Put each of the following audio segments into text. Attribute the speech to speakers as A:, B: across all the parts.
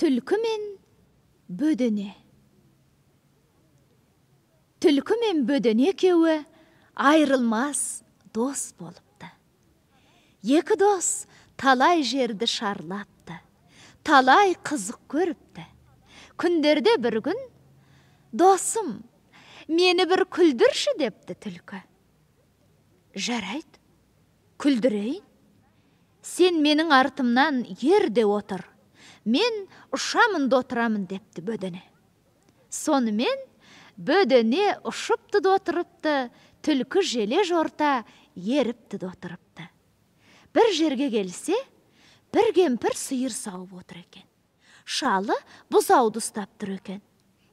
A: Түлкі мен бөдене. Түлкі мен бөдене екеуі айырылмас дос болыпты. Екі дос талай жерді шарлапты, талай қызық көріпті. Күндерде бір күн, досым, мені бір күлдірші депті түлкі. Жарайды, күлдірейін. Сен менің артымнан ерде отыр, мен ұшамын да отырамын депті бөдене. Сонымен бөдене ұшыпты да отырыпты, түлкі желе жорта еріпті де отырыпты. Бір жерге келсе, бір кемпір сиыр сауып отыр екен. Шалы бұзауды ұстап тұр екен.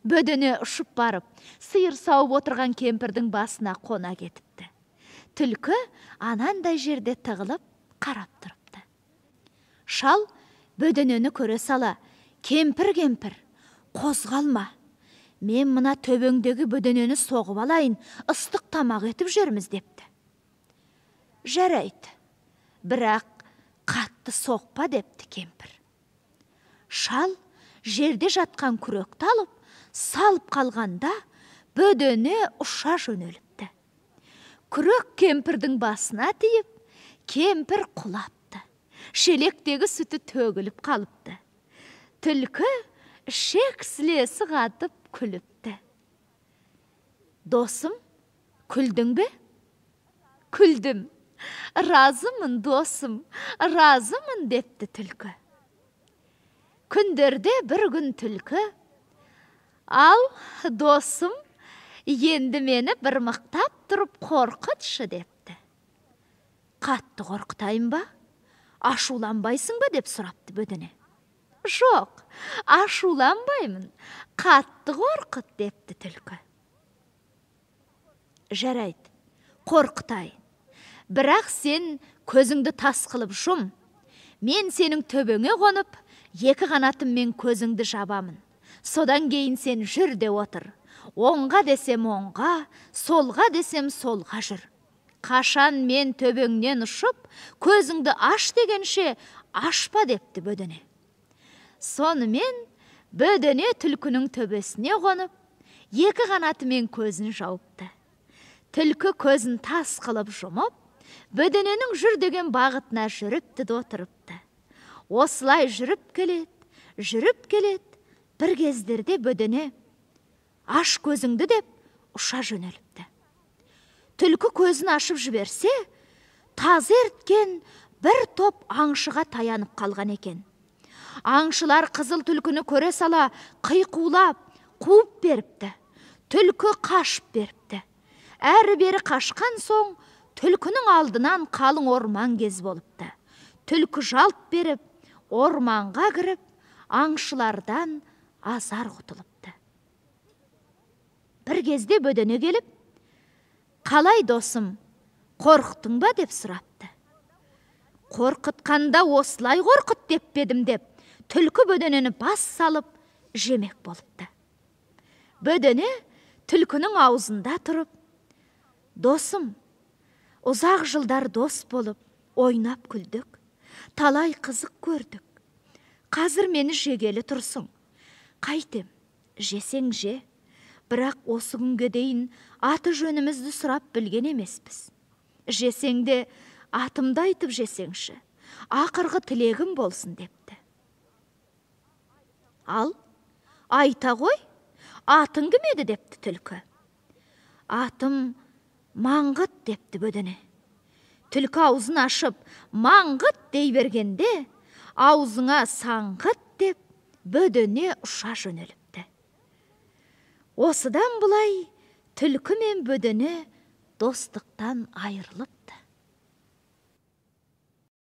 A: Бөдене ұшып барып, сиыр сауып отырған кемпірдің басына қона кетіпті. Түлкі анандай жерде тығылып қарап тұрыпты. Шал бөденені көре сала, кемпір, кемпір, қозғалма. Мен мына төбеңдегі бөденені соғып алайын, ыстық тамақ етіп жерміз депті. Жарайды, бірақ қатты соқпа депті кемпір. Шал жерде жатқан күректі алып, салып қалғанда бөдене ұша жөнеліпті. Күрек кемпірдің басына тиіп, кемпір құлапты. Шелектегі сүті төгіліп қалыпты. Түлкі ішек сілесі қатып күліпті. Досым, күлдің бе? Күлдім. Разымын, досым, разымын депті түлкі. Күндерде бір күн түлкі, ал, досым, енді мені бір мықтап тұрып қорқытшы депті. Қатты қорқытайын ба? Ашуланбайсың ба деп сұрапты бөдене. Жоқ, ашуланбаймын, қатты қорқыт депті түлкі. Жарайды, қорқытайын. Бірақ сен көзіңді тас қылып жұм. Мен сенің төбеңе қонып, екі қанатыммен көзіңді жабамын. Содан кейін сен жүр де отыр. Оңға десем оңға, солға десем солға жүр. Қашан мен төбеңнен ұшып, көзіңді аш дегенше ашпа депті бөдене. Сонымен бөдене түлкінің төбесіне қонып, екі қанатымен көзін жауыпты. Түлкі көзін тас қылып жұмып, бөдененің жүр деген бағытына жүріпті де отырыпты. Осылай жүріп келеді, жүріп келеді, бір кездерде бөдене аш көзіңді деп ұша жөнеліпті. Түлкі көзін ашып жіберсе, тазы ерткен бір топ аңшыға таянып қалған екен. Аңшылар қызыл түлкіні көре сала қиқулап, қуып беріпті. Түлкі қашып беріпті. Әрі-бері қашқан соң түлкінің алдынан қалың орман кез болыпты. Түлкі жалт беріп, орманға кіріп, аңшылардан азар құтылыпты. Бір кезде бөдене келіп, қалай досым, қорықтың ба деп сұрапты. Қорқытқанда осылай қорқыт деп педім деп, түлкі бөденені бас салып жемек болыпты. Бөдене түлкінің аузында тұрып, досым, ұзақ жылдар дос болып, ойнап күлдік, талай қызық көрдік. Қазір мені жегелі тұрсың. Қайтем, жесең же, бірақ осы күнге дейін аты жөнімізді сұрап білген емеспіз. Жесең де атымды айтып жесеңші, ақырғы тілегім болсын депті. Ал, айта ғой, атың кім еді депті түлкі. Атым Маңғыт депті бөдене. Түлкі аузын ашып, маңғыт дей бергенде, аузыңа саңғыт деп бөдене ұша жөнеліпті. Осыдан бұлай түлкі мен бөдене достықтан айырылыпты.